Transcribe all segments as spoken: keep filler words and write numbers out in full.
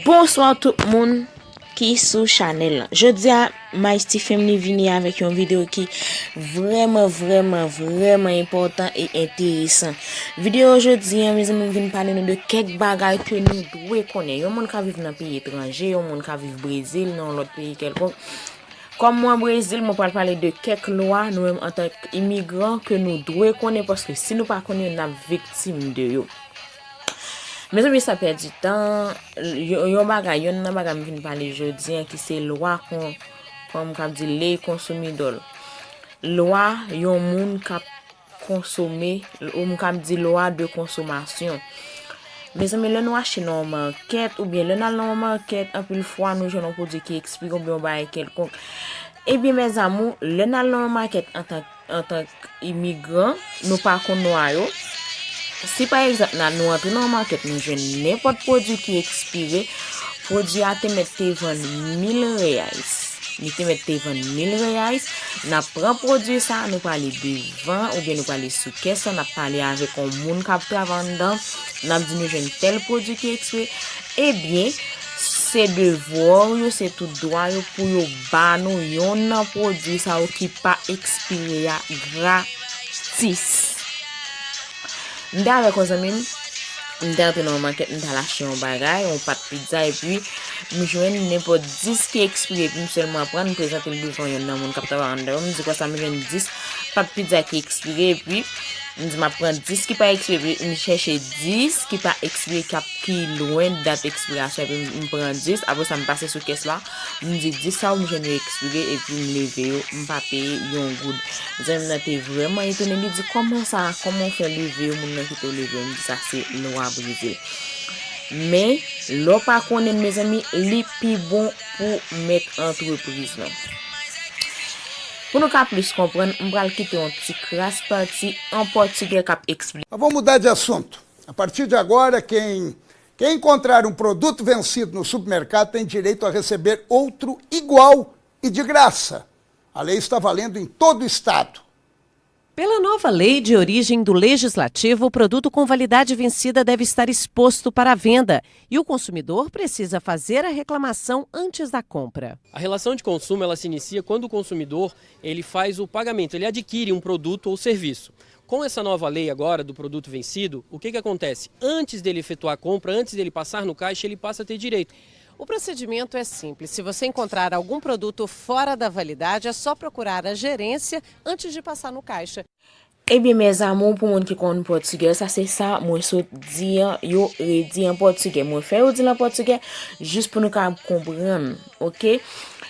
Bonswa tout moun ki sou chanèl lan. Jodi a, Mighty Family vini avèk yon videyo ki vrèman, vrèman, vrèman enpòtan e enteresan. Videyo jodi a, mezanmi, m vin pale nou de kèk bagay ke nou dwe konnen. Yon moun ka viv nan peyi etranje, yon moun ka viv Brezil, nan yon lòt peyi kèlkonk. Kòm mwen Brezil, mwen pral pale de kèk lwa nou menm antank imigran ke nou dwe konnen, paske si nou pa konnen, n ap viktim de yo. Mezanmi, san pèdi tan, yon, yon bagay, yonn nan bagay m vin pale jodi a, ki se lwa kon, kòm m k ap di, ley konsumidò. Lwa yon moun k ap konsome, ou m k ap di lwa de konsomasyon. Mezanmi, lè nou achte nan yon makèt, oubyen lè n al nan yon makèt, anpil fwa nou jwenn yon pwodui ki ekspire oubyen yon bagay kèlkonk. Ebyen, mèzamou, lè n al nan yon makèt antan, antank imigran, nou pa konn lwa yo. Si pa egzanp, n a, nou antre nan yon makèt, nou jwenn nenpòt pwodui ki ekspire, pwodui a te mèt te vann mil reais. Li te mèt te vann mil reais. N ap pran pwodui sa, nou prale devan, oubyen nou prale sou kès la, n ap pale avèk yon moun k ap travay anndan, n ap di nou jwenn tèl pwodui ki ekspire. Ebyen, se devwa w yo, se tout dwa yo pou yo ba nou yonn nan pwodui sa yo ki pa ekspire a gratis. M te avèk yon zanmi m, m te antre nan yon makèt, m t al achte yon bagay, yon pat pizza, epi m jwenn nenpòt dis ki ekspire, epi m sèlman pran, m prezante l devan yonn nan moun k ap travay anndan yo, m di konsa m jwenn dis pat pizza ki ekspire, epi m di m ap pran dis ki pa ekspire, epi m chèche dis ki pa ekspire, k ap, ki lwen dat ekspirasyon, epi m, m pran dis, apre sa m pase sou kès la, m di dis sa yo m jwenn yo ekspire, epi m leve yo, m pa peye yon goud. Zanmi m nan te vrèman etone, li di, "Kòman sa? Kòman w fè leve yo, moun nan kite w leve yo?" M di, "Sa se lwa Brezil." Men, lè w pa konnen l, mezanmi, li pi bon pou mèt antrepriz lan. Pou nou ka plis konprann, m pral kite yon ti kras pati an pòtigè k ap eksplike. Mas vamos mudar de assunto. A partir de agora, quem, quem encontrar um produto vencido no supermercado tem direito a receber outro igual e de graça. A lei está valendo em todo o estado. Pela nova lei de origem do Legislativo, o produto com validade vencida deve estar exposto para venda e o consumidor precisa fazer a reclamação antes da compra. A relação de consumo, ela se inicia quando o consumidor ele faz o pagamento, ele adquire um produto ou serviço. Com essa nova lei agora do produto vencido, o que, que acontece? Antes dele efetuar a compra, antes dele passar no caixa, ele passa a ter direito. O procedimento é simples. Se você encontrar algum produto fora da validade, é só procurar a gerência antes de passar no caixa. Ebyen, mes amours, pou moun ki konn pòtigè, sa se sa mwen sot di an, yo redi an pòtigè. Mwen fè yo di l an pòtigè, jis pou nou ka konprann, oke?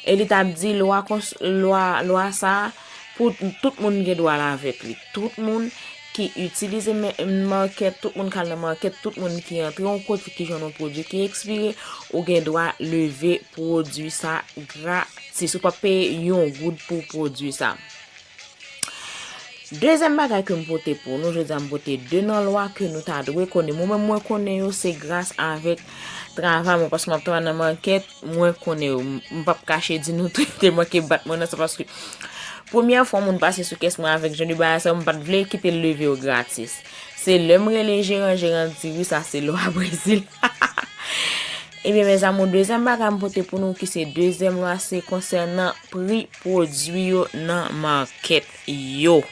E li t ap di, lwa, lwa, lwa sa a, pou tout moun gen dwa l avèk li. Tout moun ki itilize makèt, tout moun k al nan makèt, tout moun ki antre yon kote ki jwenn yon pwodui ki ekspire, ou gen dwa leve pwodui sa gratis. Ou p ap peye yon goud pou pwodui sa. Dezyèm bagay ke m pote pou nou, jodi a m pote de nan lwa ke nou ta dwe konnen. Mwen menm mwen konnen yo se gras avèk travay mwen, paske m ap travay nan makèt, mwen konnen yo. M p ap kache di nou tou, te manke bat mwen nan sa, paske premyè fwa moun pase sou kès mwen avèk jan de bagay sa, m pa t vle kite l leve yo gratis. Se lè m rele jeran, jeran di wi, sa se lwa Brezil. Ebyen, mes amours, dezyèm bagay m pote pou nou ki se dezyèm lwa, se konsènan pri pwodui yo nan makèt yo.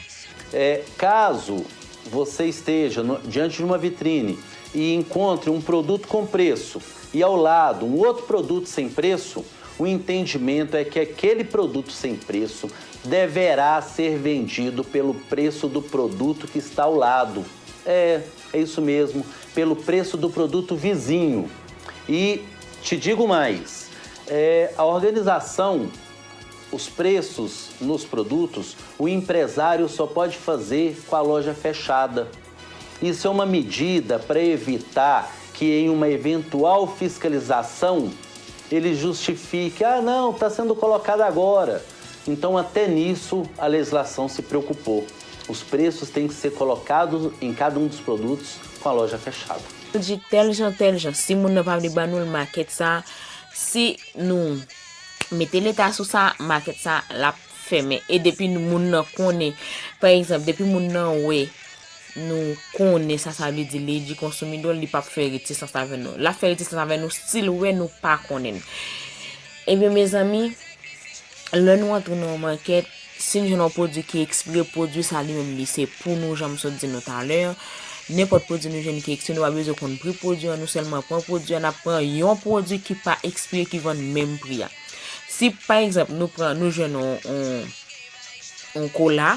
É, caso você esteja no, diante de uma vitrine e encontre um produto com preço e ao lado um outro produto sem preço, o entendimento é que aquele produto sem preço deverá ser vendido pelo preço do produto que está ao lado. É, é isso mesmo, pelo preço do produto vizinho. E te digo mais, é, a organização, os preços nos produtos, o empresário só pode fazer com a loja fechada. Isso é uma medida para evitar que, em uma eventual fiscalização, ele justifique: ah, não, está sendo colocado agora. Então, até nisso, a legislação se preocupou. Os preços têm que ser colocados em cada um dos produtos com a loja fechada. Di tèl jan, tèl jan, si moun nan pa vle ban nou l makèt sa, si nou mete leta sou sa, makèt sa l ap fèmen. E depi moun nan konnen, pa egzanp, depi moun nan wè nou konnen sa sa vle di, Lady Consumidor, li p ap fè retisans avè nou. L ap fè retisans avè nou si l wè nou pa konnen l. Ebyen, mezanmi, lè nou antre nan yon makèt, si n jwenn yon pwodui ki ekspire, pwodui sa li menm li se pou nou, jan m sot di nou talè. Nenpòt pwodui nou jwenn ki ekspire, nou pa bezwen konn pri pwodui an, nou sèlman pran pwodui an, n ap pran yon pwodui ki pa ekspire, ki vann menm pri a. Si, pa egzanp, nou pran, nou jwenn yon, yon, yon kola,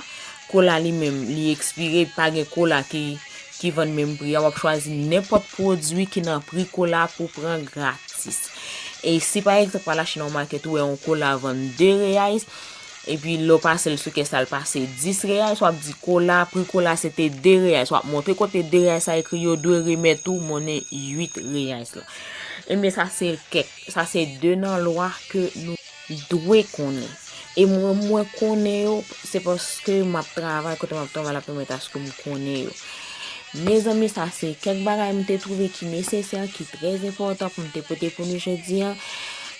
kola li menm, li ekspire, pa gen kola ki, ki vann menm pri a, w ap chwazi nenpòt pwodui ki nan pri kola pou pran gratis. E si, pa egzanp, w al achte nan yon makèt, ou wè yon kola vann de reais, epi lè w pase l sou kès la, l pase dis reais, w ap di kola, pri kola se te de reais, w ap montre kote de reais sa ekri, yo dwe remèt ou monnen uit reais la. Ebyen, sa se kèk, sa se de nan lwa ke nou dwe konnen. E mwen, mwen konnen yo, se paske m ap travay, kote m ap travay la pèmèt aske m konnen yo. Mezanmi, sa se kèk bagay m te twouve ki nesesè, ki trè enpòtan pou m te pote pou nou jodi a.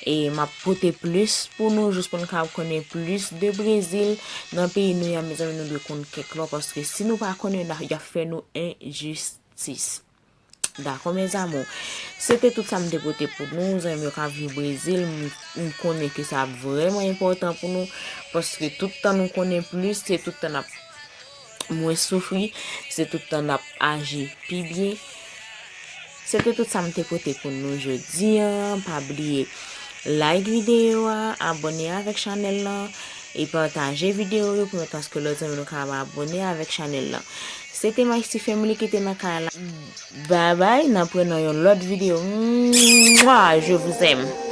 E m ap pote plis pou nou, jis pou nou kapab konnen plis de Brezil. Nan peyi nou a, mezanmi, nou dwe konn kèk lwa, paske si nou pa konnen, n a, y ap fè nou enjistis. Dakò, mes amours. Se te tout sa m te pote pou nou, zanmi yo k ap viv Brezil. M, m konnen ke sa ap vrèman enpòtan pou nou, paske tout tan nou konnen plis, se tout tan n ap mwens soufri, se tout tan n ap aji pi byen. Se te tout sa m te pote pou nou jodi a. Pa bliye like videyo a, abòne avèk chanèl lan, e pataje videyo yo pou mwen, paske lòt zanmi nou ka abòne avèk chanèl lan. Se te Maxi Family ki te nan kay la. Babay, n ap wè nan yon lòt videyo. Mwa, je vous aime.